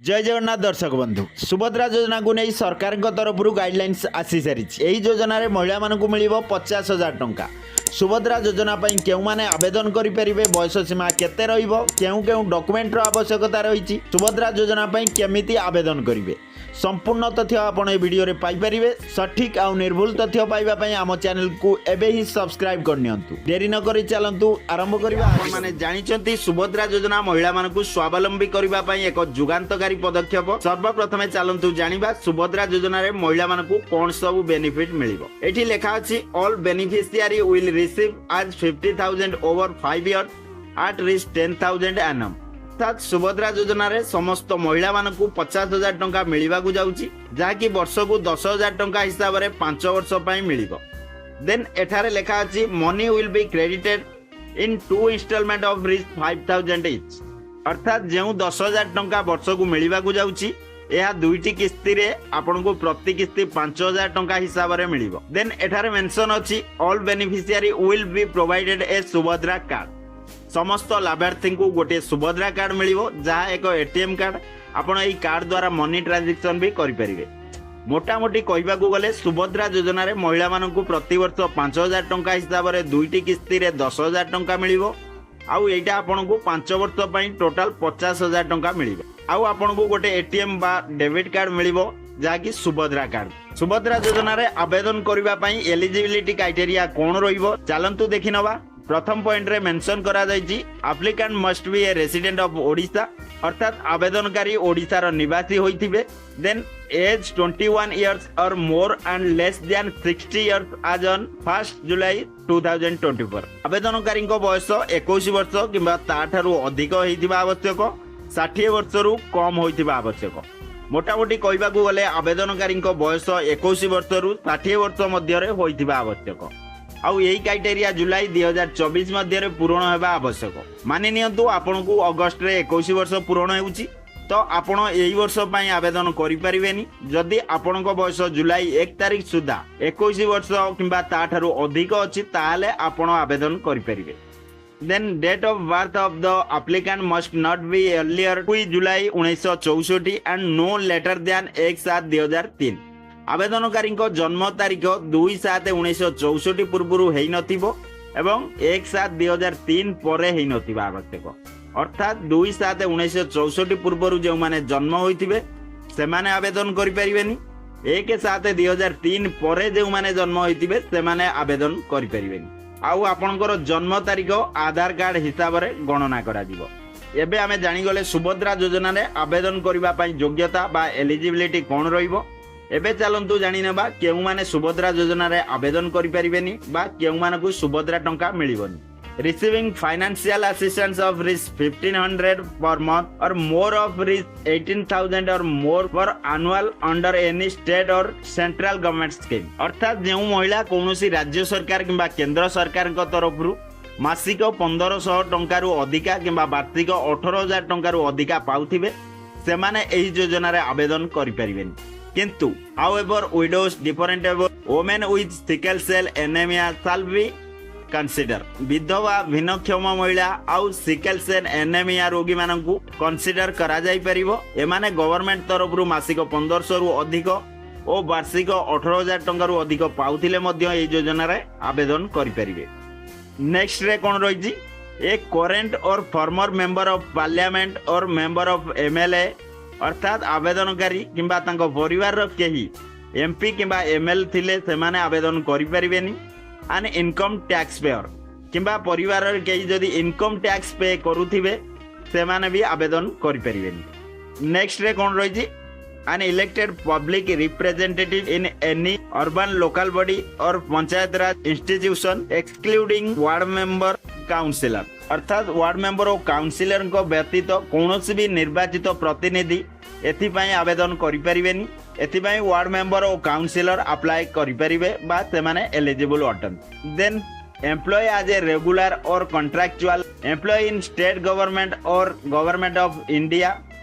ଜୟ ଜଗନ୍ନାଥ ଦର୍ଶକ ବନ୍ଧୁ। ସୁଭଦ୍ରା ଯୋଜନାକୁ ନେଇ ସରକାରଙ୍କ ତରଫରୁ ଗାଇଡଲାଇନ୍ସ ଆସିସାରିଛି। ଏହି ଯୋଜନାରେ ମହିଳାମାନଙ୍କୁ ମିଳିବ 50,000 ଟଙ୍କା। ସୁଭଦ୍ରା ଯୋଜନା ପାଇଁ କେଉଁମାନେ ଆବେଦନ କରିପାରିବେ, ବୟସ ସୀମା କେତେ ରହିବ, କେଉଁ କେଉଁ ଡକୁମେଣ୍ଟର ଆବଶ୍ୟକତା ରହିଛି, ସୁଭଦ୍ରା ଯୋଜନା ପାଇଁ କେମିତି ଆବେଦନ କରିବେ, ସମ୍ପୂର୍ଣ୍ଣ ତଥ୍ୟ ଆପଣ ଏହି ଭିଡ଼ିଓରେ ପାଇପାରିବେ। ସଠିକ୍ ଆଉ ନିର୍ଭୁଲ ତଥ୍ୟ ପାଇବା ପାଇଁ ଆମ ଚ୍ୟାନେଲକୁ ଏବେ ହିଁ ସବସ୍କ୍ରାଇବ୍ କରିନିଅନ୍ତୁ। ଡେରି ନ କରି ଚାଲନ୍ତୁ ଆରମ୍ଭ କରିବା। ଆପଣମାନେ ଜାଣିଛନ୍ତି, ସୁଭଦ୍ରା ଯୋଜନା ମହିଳାମାନଙ୍କୁ ସ୍ୱାବଲମ୍ବୀ କରିବା ପାଇଁ ଏକ ଯୁଗାନ୍ତକାରୀ ପଦକ୍ଷେପ। ସର୍ବପ୍ରଥମେ ଚାଲନ୍ତୁ ଜାଣିବା ସୁଭଦ୍ରା ଯୋଜନାରେ ମହିଳାମାନଙ୍କୁ କ'ଣ ସବୁ ବେନିଫିଟ ମିଳିବ। ଏଠି ଲେଖା ଅଛି, "All beneficiary will receive Rs 50,000 over 5 years at Rs 10,000 annum." ଅର୍ଥାତ୍ ସୁଭଦ୍ରା ଯୋଜନାରେ ସମସ୍ତ ମହିଳାମାନଙ୍କୁ 50,000 ଟଙ୍କା ମିଳିବାକୁ ଯାଉଛି, ଯାହାକି ବର୍ଷକୁ 10,000 ଟଙ୍କା ହିସାବରେ 5 ବର୍ଷ ପାଇଁ ମିଳିବ। ଦେନ୍ ଏଠାରେ ଲେଖା ଅଛି, "Money will be credited in two installment of Rs 5,000 each." ଅର୍ଥାତ୍ ଯେଉଁ 10,000 ଟଙ୍କା ବର୍ଷକୁ ମିଳିବାକୁ ଯାଉଛି, ଏହା ଦୁଇଟି କିସ୍ତିରେ ଆପଣଙ୍କୁ ପ୍ରତି କିସ୍ତି 5,000 ଟଙ୍କା ହିସାବରେ ମିଳିବ। ଦେନ୍ ଏଠାରେ ମେନସନ୍ ଅଛି, "All beneficiary will be provided a Subhadra card." ସମସ୍ତ ଲାଭାର୍ଥୀଙ୍କୁ ଗୋଟିଏ ସୁଭଦ୍ରା କାର୍ଡ ମିଳିବ, ଯାହା ଏକ ଏଟିଏମ୍ କାର୍ଡ। ଆପଣ ଏହି କାର୍ଡ ଦ୍ୱାରା ମନି ଟ୍ରାଞ୍ଜାକ୍ସନ୍ ବି କରିପାରିବେ। ମୋଟାମୋଟି କହିବାକୁ ଗଲେ ସୁଭଦ୍ରା ଯୋଜନାରେ ମହିଳାମାନଙ୍କୁ ପ୍ରତିବର୍ଷ 5,000 ଟଙ୍କା ହିସାବରେ ଦୁଇଟି କିସ୍ତିରେ 10,000 ଟଙ୍କା ମିଳିବ। ଆଉ ଏଇଟା ଆପଣଙ୍କୁ 5 ବର୍ଷ ପାଇଁ ଟୋଟାଲ 50,000 ଟଙ୍କା ମିଳିବ। ଆଉ ଆପଣଙ୍କୁ ଗୋଟେ ଏଟିଏମ୍ ବା ଡେବିଟ୍ କାର୍ଡ ମିଳିବ, ଯାହାକି ସୁଭଦ୍ରା କାର୍ଡ। ସୁଭଦ୍ରା ଯୋଜନାରେ ଆବେଦନ କରିବା ପାଇଁ ଏଲିଜିବିଲିଟି କ୍ରାଇଟେରିଆ କ'ଣ ରହିବ, ଚାଲନ୍ତୁ ଦେଖିନେବା। ପ୍ରଥମ ପଏଣ୍ଟରେ ମେନସନ୍ କରାଯାଇଛି, "Applicant must be a resident of Odisha." ଅର୍ଥାତ୍ ଆବେଦନକାରୀ ଓଡ଼ିଶାର ନିବାସୀ ହୋଇଥିବେ। Then age 21 years or more and less than 60 years as on 1st July 2024. ଆବେଦନକାରୀଙ୍କ ବୟସ 21 ବର୍ଷ କିମ୍ବା ତାଠାରୁ ଅଧିକ ହେଇଥିବା ଆବଶ୍ୟକ, 60 ବର୍ଷରୁ କମ୍ ହୋଇଥିବା ଆବଶ୍ୟକ। ମୋଟାମୋଟି କହିବାକୁ ଗଲେ ଆବେଦନକାରୀଙ୍କ ବୟସ 21 ବର୍ଷରୁ 60 ବର୍ଷ ମଧ୍ୟରେ ହୋଇଥିବା ଆବଶ୍ୟକ। ଆଉ ଏହି କ୍ରାଇଟେରିଆ ଜୁଲାଇ 2024 ମଧ୍ୟରେ ପୂରଣ ହେବା ଆବଶ୍ୟକ। ମାନି ନିଅନ୍ତୁ ଆପଣଙ୍କୁ ଅଗଷ୍ଟରେ 21 ବର୍ଷ ପୂରଣ ହେଉଛି, ତ ଆପଣ ଏଇ ବର୍ଷ ପାଇଁ ଆବେଦନ କରିପାରିବେନି। ଯଦି ଆପଣଙ୍କ ବୟସ ଜୁଲାଇ 1 ତାରିଖ ସୁଦ୍ଧା 21 ବର୍ଷ କିମ୍ବା ତାଠାରୁ ଅଧିକ ଅଛି, ତାହେଲେ ଆପଣ ଆବେଦନ କରିପାରିବେ। Then date of birth of the applicant must not be earlier 2 July 1964 and no later than 1/7/2003. ଆବେଦନକାରୀଙ୍କ ଜନ୍ମ ତାରିଖ 2/7/1964 ପୂର୍ବରୁ ହେଇନଥିବ ଏବଂ 1/7/2003 ପରେ ହେଇନଥିବା ଆବଶ୍ୟକ। ଅର୍ଥାତ୍ 2/7/1964 ପୂର୍ବରୁ ଯେଉଁମାନେ ଜନ୍ମ ହୋଇଥିବେ, ସେମାନେ ଆବେଦନ କରିପାରିବେନି। 1/7/2003 ପରେ ଯେଉଁମାନେ ଜନ୍ମ ହୋଇଥିବେ, ସେମାନେ ଆବେଦନ କରିପାରିବେନି। ଆଉ ଆପଣଙ୍କର ଜନ୍ମ ତାରିଖ ଆଧାର କାର୍ଡ ହିସାବରେ ଗଣନା କରାଯିବ। ଏବେ ଆମେ ଜାଣିଗଲେ ସୁଭଦ୍ରା ଯୋଜନାରେ ଆବେଦନ କରିବା ପାଇଁ ଯୋଗ୍ୟତା ବା ଏଲିଜିବିଲିଟି କ'ଣ ରହିବ। ଏବେ ଚାଲନ୍ତୁ ଜାଣିନେବା କେଉଁମାନେ ସୁଭଦ୍ରା ଯୋଜନାରେ ଆବେଦନ କରିପାରିବେନି ବା କେଉଁମାନଙ୍କୁ ସୁଭଦ୍ରା ଟଙ୍କା ମିଳିବନି। Receiving financial assistance of Rs 1,500 per month or more of Rs 18,000 or more per annual under any state or central government scheme. ଅର୍ଥାତ୍ ଯେଉଁ ମହିଳା କୌଣସି ରାଜ୍ୟ ସରକାର କିମ୍ବା କେନ୍ଦ୍ର ସରକାରଙ୍କ ତରଫରୁ ମାସିକ 1,500 ଟଙ୍କାରୁ ଅଧିକା କିମ୍ବା ବାର୍ଷିକ 18,000 ଟଙ୍କାରୁ ଅଧିକା ପାଉଥିବେ, ସେମାନେ ଏହି ଯୋଜନାରେ ଆବେଦନ କରିପାରିବେନି। କିନ୍ତୁ however, widows, different women with sickle cell anemia shall be consider. ବିଧବା, ଭିନ୍ନକ୍ଷମ ମହିଳା ଆଉ ସିକେଲ ସେଲ୍ ଏନେମିଆ ରୋଗୀମାନଙ୍କୁ କନସିଡର କରାଯାଇପାରିବ। ଏମାନେ ଗଭର୍ଣ୍ଣମେଣ୍ଟ ତରଫରୁ ମାସିକ 1,500ରୁ ଅଧିକ ଓ ବାର୍ଷିକ 18,000 ଟଙ୍କାରୁ ଅଧିକ ପାଉଥିଲେ ମଧ୍ୟ ଏହି ଯୋଜନାରେ ଆବେଦନ କରିପାରିବେ। ନେକ୍ସଟରେ କ'ଣ ରହିଛି? A current or former member of parliament or member of MLA. ଅର୍ଥାତ୍ ଆବେଦନକାରୀ କିମ୍ବା ତାଙ୍କ ପରିବାରର କେହି ଏମ୍ପି କିମ୍ବା ଏମ୍ଏଲ୍ଏ ଥିଲେ ସେମାନେ ଆବେଦନ କରିପାରିବେନି। ଆନ୍ ଇନକମ୍ ଟ୍ୟାକ୍ସ ପେୟର କିମ୍ବା ପରିବାରରେ କେହି ଯଦି ଇନକମ୍ ଟ୍ୟାକ୍ସ ପେ କରୁଥିବେ, ସେମାନେ ବି ଆବେଦନ କରିପାରିବେନି। ନେକ୍ସଟରେ କ'ଣ ରହିଛି? An elected public representative in any urban local body or Panchayat Raj institution, excluding ward member, councillor. ଅର୍ଥାତ୍ ୱାର୍ଡ ମେମ୍ବର ଓ କାଉନସିଲରଙ୍କ ବ୍ୟତୀତ କୌଣସି ବି ନିର୍ବାଚିତ ପ୍ରତିନିଧି ଏଥିପାଇଁ ଆବେଦନ କରିପାରିବେନି। ଏଥିପାଇଁ ୱାର୍ଡ ମେମ୍ବର ଓ କାଉନସିଲର ଆପ୍ଲାଏ କରିପାରିବେ ବା ସେମାନେ ଏଲିଜିବଲ୍ ଅଟନ୍ତି। Then employee as a regular or contractual employee in state government or Government of India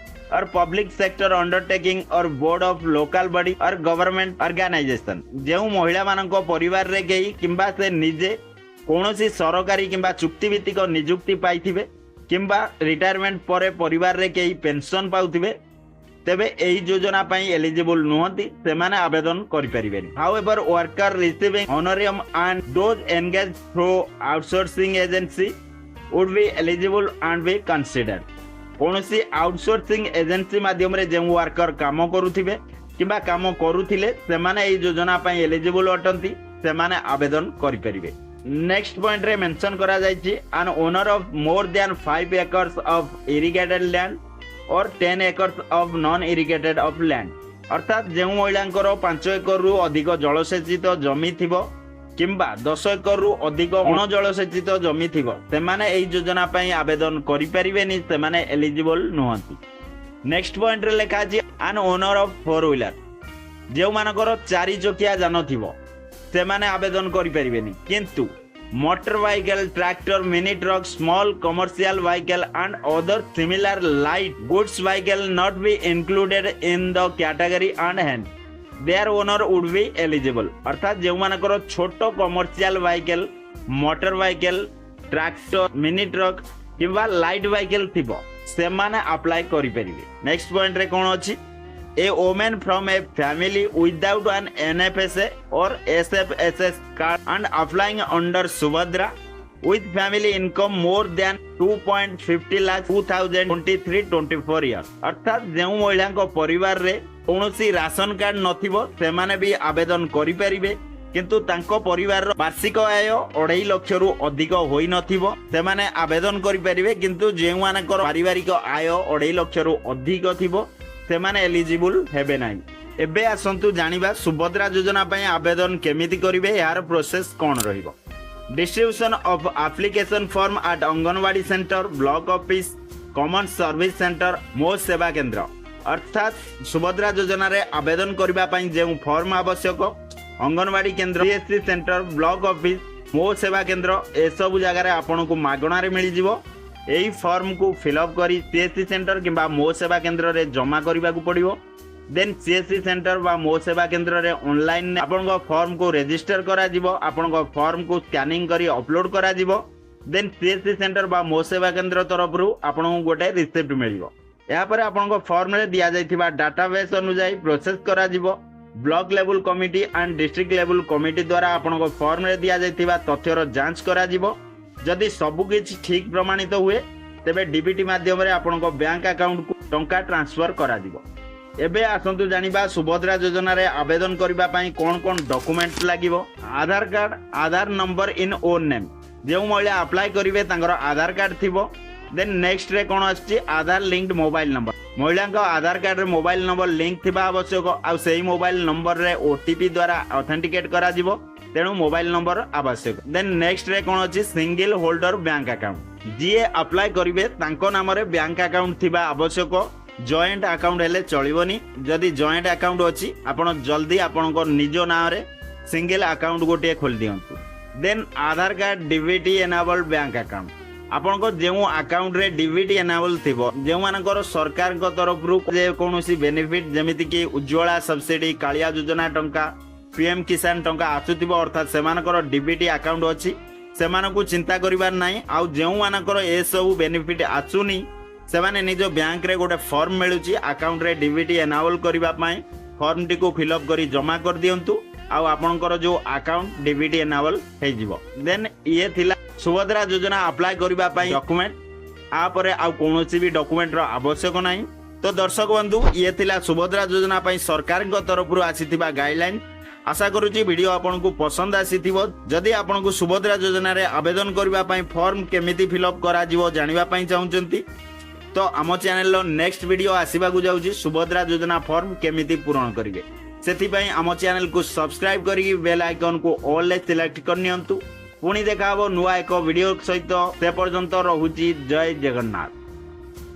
or public sector undertaking or board of local body or government organization. ଯେଉଁ ମହିଳାମାନଙ୍କ ପରିବାରରେ କେହି କିମ୍ବା ସେ ନିଜେ କୌଣସି ସରକାରୀ କିମ୍ବା ଚୁକ୍ତିଭିତ୍ତିକ ନିଯୁକ୍ତି ପାଇଥିବେ କିମ୍ବା ରିଟାୟାରମେଣ୍ଟ ପରେ ପରିବାରରେ କେହି ପେନସନ୍ ପାଉଥିବେ, ତେବେ ଏହି ଯୋଜନା ପାଇଁ ଏଲିଜିବୁଲ ନୁହନ୍ତି, ସେମାନେ ଆବେଦନ କରିପାରିବେନି। However, worker receiving honorarium and those engaged through outsourcing agency would be eligible and be considered. କୌଣସି ଆଉଟସୋର୍ସିଂ ଏଜେନ୍ସି ମାଧ୍ୟମରେ ଯେଉଁ ୱାର୍କର କାମ କରୁଥିବେ କିମ୍ବା କାମ କରୁଥିଲେ, ସେମାନେ ଏହି ଯୋଜନା ପାଇଁ ଏଲିଜିବୁଲ ଅଟନ୍ତି, ସେମାନେ ଆବେଦନ କରିପାରିବେ। ନେକ୍ସଟ ପଏଣ୍ଟରେ ମେନସନ କରାଯାଇଛି, an owner of more than 5 acres of irrigated land or 10 acres of non irrigated of land. ଅର୍ଥାତ୍ ଯେଉଁ ମହିଳାଙ୍କର 5 ଏକରରୁ ଅଧିକ ଜଳସେଚିତ ଜମି ଥିବ କିମ୍ବା 10 ଏକରରୁ ଅଧିକ ଅଣଜଳସେଚିତ ଜମି ଥିବ, ସେମାନେ ଏହି ଯୋଜନା ପାଇଁ ଆବେଦନ କରିପାରିବେନି, ସେମାନେ ଏଲିଜିବଲ ନୁହନ୍ତି। ନେକ୍ସଟ ପଏଣ୍ଟରେ ଲେଖା ଅଛି, an owner of four wheeler. ଯେଉଁମାନଙ୍କର ଚାରି ଚକିଆ ଯାନ ଥିବ, ସେମାନେ ଆବେଦନ କରିପାରିବେନି। କିନ୍ତୁ motor vehicle, tractor, mini truck, small commercial vehicle and other similar light goods vehicle not be included in the category and hence their owner would be eligible. ଅର୍ଥାତ୍ ଯେଉଁମାନଙ୍କର ଛୋଟ commercial vehicle, motor vehicle, tractor, mini truck କିମ୍ବା light vehicle ଥିବ, ସେମାନେ apply କରିପାରିବେ। Next ପଏଣ୍ଟରେ କ'ଣ ଅଛି? A woman from a family without an NFSA or SFSS card and applying under Subhadra with family income more than 2.50 lakh 2023-24 year. ଅର୍ଥାତ୍ ଯେଉଁ ମହିଳାଙ୍କ ପରିବାରରେ କୌଣସି ରାସନ କାର୍ଡ ନଥିବ, ସେମାନେ ବି ଆବେଦନ କରିପାରିବେ। କିନ୍ତୁ ତାଙ୍କ ପରିବାରର ବାର୍ଷିକ ଆୟ 2.5 ଲକ୍ଷରୁ ଅଧିକ ହୋଇନଥିବ, ସେମାନେ ଆବେଦନ କରିପାରିବେ। କିନ୍ତୁ ଯେଉଁମାନଙ୍କର ପାରିବାରିକ ଆୟ 2.5 ଲକ୍ଷରୁ ଅଧିକ ଥିବ, ସେମାନେ ଏଲିଜିବୁଲ ହେବେ ନାହିଁ। ଏବେ ଆସନ୍ତୁ ଜାଣିବା ସୁଭଦ୍ରା ଯୋଜନା ପାଇଁ ଆବେଦନ କେମିତି କରିବେ, ଏହାର ପ୍ରୋସେସ କ'ଣ ରହିବ। Distribution of application form at Anganwadi center, block office, common service center, ମୋ ସେବା କେନ୍ଦ୍ର। ଅର୍ଥାତ୍ ସୁଭଦ୍ରା ଯୋଜନାରେ ଆବେଦନ କରିବା ପାଇଁ ଯେଉଁ ଫର୍ମ ଆବଶ୍ୟକ, ଅଙ୍ଗନବାଡି କେନ୍ଦ୍ର, ସିଏସସି ସେଣ୍ଟର, ବ୍ଲକ ଅଫିସ, ମୋ ସେବା କେନ୍ଦ୍ର, ଏସବୁ ଜାଗାରେ ଆପଣଙ୍କୁ ମାଗଣାରେ ମିଳିଯିବ। ଏହି ଫର୍ମକୁ ଫିଲ୍ଅପ୍ କରି ସିଏସସି ସେଣ୍ଟର କିମ୍ବା ମୋ ସେବା କେନ୍ଦ୍ରରେ ଜମା କରିବାକୁ ପଡ଼ିବ। ଦେନ୍ ସିଏସସି ସେଣ୍ଟର ବା ମୋ ସେବା କେନ୍ଦ୍ରରେ ଅନଲାଇନ୍ ଆପଣଙ୍କ ଫର୍ମକୁ ରେଜିଷ୍ଟର କରାଯିବ, ଆପଣଙ୍କ ଫର୍ମକୁ ସ୍କାନିଂ କରି ଅପଲୋଡ କରାଯିବ। ଦେନ୍ ସିଏସସି ସେଣ୍ଟର ବା ମୋ ସେବା କେନ୍ଦ୍ର ତରଫରୁ ଆପଣଙ୍କୁ ଗୋଟେ ରିସିପ୍ଟ ମିଳିବ। ଏହାପରେ ଆପଣଙ୍କ ଫର୍ମରେ ଦିଆଯାଇଥିବା ଡାଟାବେସ୍ ଅନୁଯାୟୀ ପ୍ରୋସେସ କରାଯିବ। Block level committee and district level committee ଦ୍ୱାରା ଆପଣଙ୍କ ଫର୍ମରେ ଦିଆଯାଇଥିବା ତଥ୍ୟର ଯାଞ୍ଚ କରାଯିବ। ଯଦି ସବୁ କିଛି ଠିକ୍ ପ୍ରମାଣିତ ହୁଏ, ତେବେ ଡିବିଟି ମାଧ୍ୟମରେ ଆପଣଙ୍କ ବ୍ୟାଙ୍କ ଆକାଉଣ୍ଟକୁ ଟଙ୍କା ଟ୍ରାନ୍ସଫର କରାଯିବ। ଏବେ ଆସନ୍ତୁ ଜାଣିବା ସୁଭଦ୍ରା ଯୋଜନାରେ ଆବେଦନ କରିବା ପାଇଁ କ'ଣ କ'ଣ ଡକୁମେଣ୍ଟ ଲାଗିବ। ଆଧାର card, Aadhaar number in own name. ଯେଉଁ ମହିଳା ଆପ୍ଲାଏ କରିବେ, ତାଙ୍କର ଆଧାର କାର୍ଡ ଥିବ। ଦେନ୍ ନେକ୍ସଟରେ କ'ଣ ଆସୁଛି? ଆଧାର ଲିଙ୍କଡ ମୋବାଇଲ ନମ୍ବର। ମହିଳାଙ୍କ ଆଧାର କାର୍ଡରେ ମୋବାଇଲ ନମ୍ବର ଲିଙ୍କ ଥିବା ଆବଶ୍ୟକ ଆଉ ସେଇ ମୋବାଇଲ ନମ୍ବରରେ ଓଟିପି ଦ୍ୱାରା ଅଥେଣ୍ଟିକେଟ କରାଯିବ। ତେଣୁ ମୋବାଇଲ ନମ୍ବର ଆବଶ୍ୟକ। ଦେନ୍ ନେକ୍ସଟରେ କ'ଣ ଅଛି? Single holder bank account. ଯିଏ ଆପ୍ଲାଏ କରିବେ, ତାଙ୍କ ନାମରେ ବ୍ୟାଙ୍କ ଆକାଉଣ୍ଟ ଥିବା ଆବଶ୍ୟକ। ଜଏଣ୍ଟ ଆକାଉଣ୍ଟ ହେଲେ ଚଳିବନି। ଯଦି ଜଏଣ୍ଟ ଆକାଉଣ୍ଟ ଅଛି, ଆପଣ ଜଲ୍ଦି ଆପଣଙ୍କ ନିଜ ନାଁରେ ସିଙ୍ଗଲ ଆକାଉଣ୍ଟ ଗୋଟିଏ ଖୋଲି ଦିଅନ୍ତୁ। ଦେନ୍ ଆଧାର card DBT enable bank account. ଆପଣଙ୍କ ଯେଉଁ ଆକାଉଣ୍ଟରେ ଡିବିଟି ଏନାବଲ ଥିବ, ଯେଉଁମାନଙ୍କର ସରକାରଙ୍କ ତରଫରୁ ଯେକୌଣସି ବେନିଫିଟ, ଯେମିତିକି ଉଜ୍ଜ୍ୱଳା ସବସିଡି, କାଳିଆ ଯୋଜନା ଟଙ୍କା, ପିଏମ୍ କିଷାନ ଟଙ୍କା ଆସୁଥିବ, ଅର୍ଥାତ୍ ସେମାନଙ୍କର ଡିବିଟି ଆକାଉଣ୍ଟ ଅଛି, ସେମାନଙ୍କୁ ଚିନ୍ତା କରିବାର ନାହିଁ। ଆଉ ଯେଉଁମାନଙ୍କର ଏସବୁ ବେନିଫିଟ ଆସୁନି, ସେମାନେ ନିଜ ବ୍ୟାଙ୍କରେ ଗୋଟେ ଫର୍ମ ମିଳୁଛି ଆକାଉଣ୍ଟରେ ଡିବିଟି ଏନାବଲ କରିବା ପାଇଁ, ଫର୍ମଟିକୁ ଫିଲ୍ଅପ୍ କରି ଜମା କରିଦିଅନ୍ତୁ ଆଉ ଆପଣଙ୍କର ଯେଉଁ ଆକାଉଣ୍ଟ ଡିବିଟି ଏନାବଲ ହେଇଯିବ। ଦେନ୍ ଇଏ ଥିଲା ସୁଭଦ୍ରା ଯୋଜନା ଆପ୍ଲାଏ କରିବା ପାଇଁ ଡକୁମେଣ୍ଟ। ତାପରେ ଆଉ କୌଣସି ବି ଡକୁମେଣ୍ଟର ଆବଶ୍ୟକ ନାହିଁ। ତ ଦର୍ଶକ ବନ୍ଧୁ, ଇଏ ଥିଲା ସୁଭଦ୍ରା ଯୋଜନା ପାଇଁ ସରକାରଙ୍କ ତରଫରୁ ଆସିଥିବା ଗାଇଡଲାଇନ। ଆଶା କରୁଛି ଭିଡ଼ିଓ ଆପଣଙ୍କୁ ପସନ୍ଦ ଆସିଥିବ। ଯଦି ଆପଣଙ୍କୁ ସୁଭଦ୍ରା ଯୋଜନାରେ ଆବେଦନ କରିବା ପାଇଁ ଫର୍ମ କେମିତି ଫିଲ୍ଅପ୍ କରାଯିବ ଜାଣିବା ପାଇଁ ଚାହୁଁଛନ୍ତି, ତ ଆମ ଚ୍ୟାନେଲର ନେକ୍ସଟ ଭିଡ଼ିଓ ଆସିବାକୁ ଯାଉଛି, ସୁଭଦ୍ରା ଯୋଜନା ଫର୍ମ କେମିତି ପୂରଣ କରିବେ। ସେଥିପାଇଁ ଆମ ଚ୍ୟାନେଲକୁ ସବସ୍କ୍ରାଇବ କରିକି ବେଲ୍ ଆଇକନକୁ ଅଲ୍ରେ ସିଲେକ୍ଟ କରିନିଅନ୍ତୁ। ପୁଣି ଦେଖା ହେବ ନୂଆ ଏକ ଭିଡ଼ିଓ ସହିତ। ସେ ପର୍ଯ୍ୟନ୍ତ ରହୁଛି। ଜୟ ଜଗନ୍ନାଥ।